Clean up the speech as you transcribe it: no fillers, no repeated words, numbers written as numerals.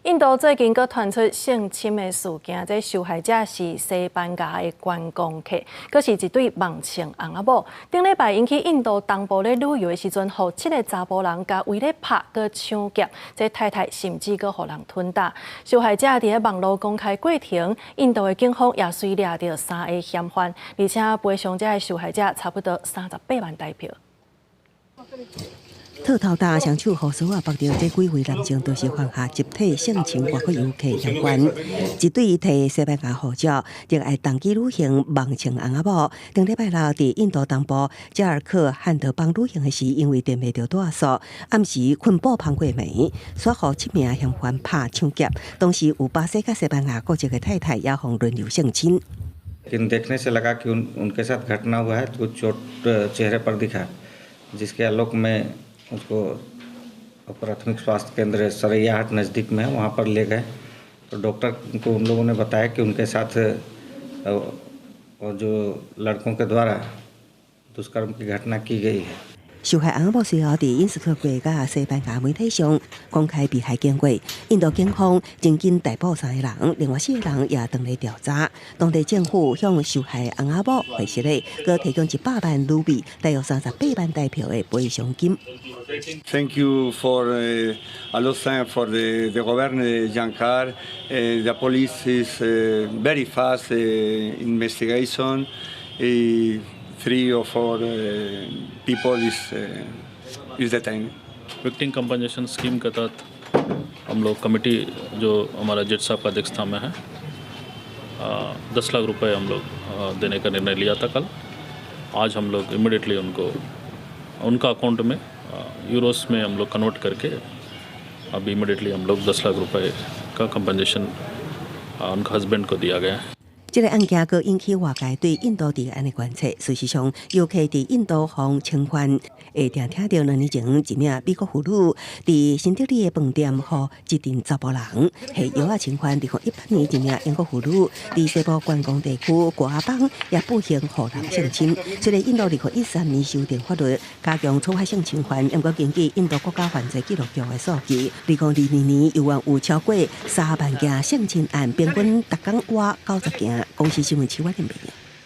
印度最近閣傳出性侵的事件，這受害者是西班牙的觀光客，閣是一對盲穿翁仔某。頂禮拜𪜶去印度東部咧旅遊的時陣，予七个查埔人共圍咧拍，閣搶劫，這太太甚至閣予人吞打。受害者佇咧網路公開過程，印度的警方也隨掠著三个嫌犯，而且賠償這个受害者差不多三十八萬台票。套頭大雙手予鎖仔縛著，這幾位男性都是犯下集體性侵外國遊客嫌犯。一對提西班牙護照，熱愛長期旅行盲穿翁仔某，頂禮拜六佇印度東部加爾克漢德邦旅行的時，因為踮袂著蹛宿，暗時睏布篷過暝，煞予七名嫌犯拍搶劫。當時有巴西佮西班牙國籍的太太也予輪流性侵。 देखने से लगा कि उन उनके साथ घटना हुआ है, तो चोट चेहरे पर दिखा, जिसके आलोक में उसको प्राथमिक स्वास्थ्य केंद्र सरैयाहाट नज़दीक में है, वहाँ पर ले गए, तो डॉक्टर को उन लोगों ने बताया कि उनके साथ और जो लड़कों के द्वारा दुष्कर्म की घटना की गई है。受害翁仔某隨後佇英斯克國佮西班牙媒體上公開被害經過，印度警方真緊逮捕三个人，另外四个人也當咧調查。當地政府向受害翁仔某回實咧，閣提供100萬盧比，大約三十八萬台票的賠償金。 Thank you for a lot thank for the governor Jharkhand. The police is very fast investigation. Three or four people is detained. Victim compensation scheme के तहत हम लोग कमेटी जो हमारा जज साहब का अध्यक्षता में है, 10 लाख रुपए हम लोग देने का निर्णय लिया था कल। आज हम लोग इमिडिएटली उनको उनका अकाउंट में यूरोस में हम लोग कन्वर्ट करके अभी इमिडिएटली हम लोग 10 लाख रुपए का कंपनसेशन उनका हस्बैंड को दिया गया है。這个案件閣引起外界對印度治安的關切。事實上，遊客佇印度予侵犯，會定聽著兩年前一名美國婦女佇新德里的飯店予一陣查埔人下藥仔侵犯。2018年，一名英國婦女佇西部觀光地區果阿邦也不幸予人性侵。雖然印度2013年修訂法律，加強處罰性侵犯，毋過根據印度國家犯罪記錄局的數據，2022年猶原有超過3萬件性侵案，平均逐工倚90件。公視新聞，徐婉玲編。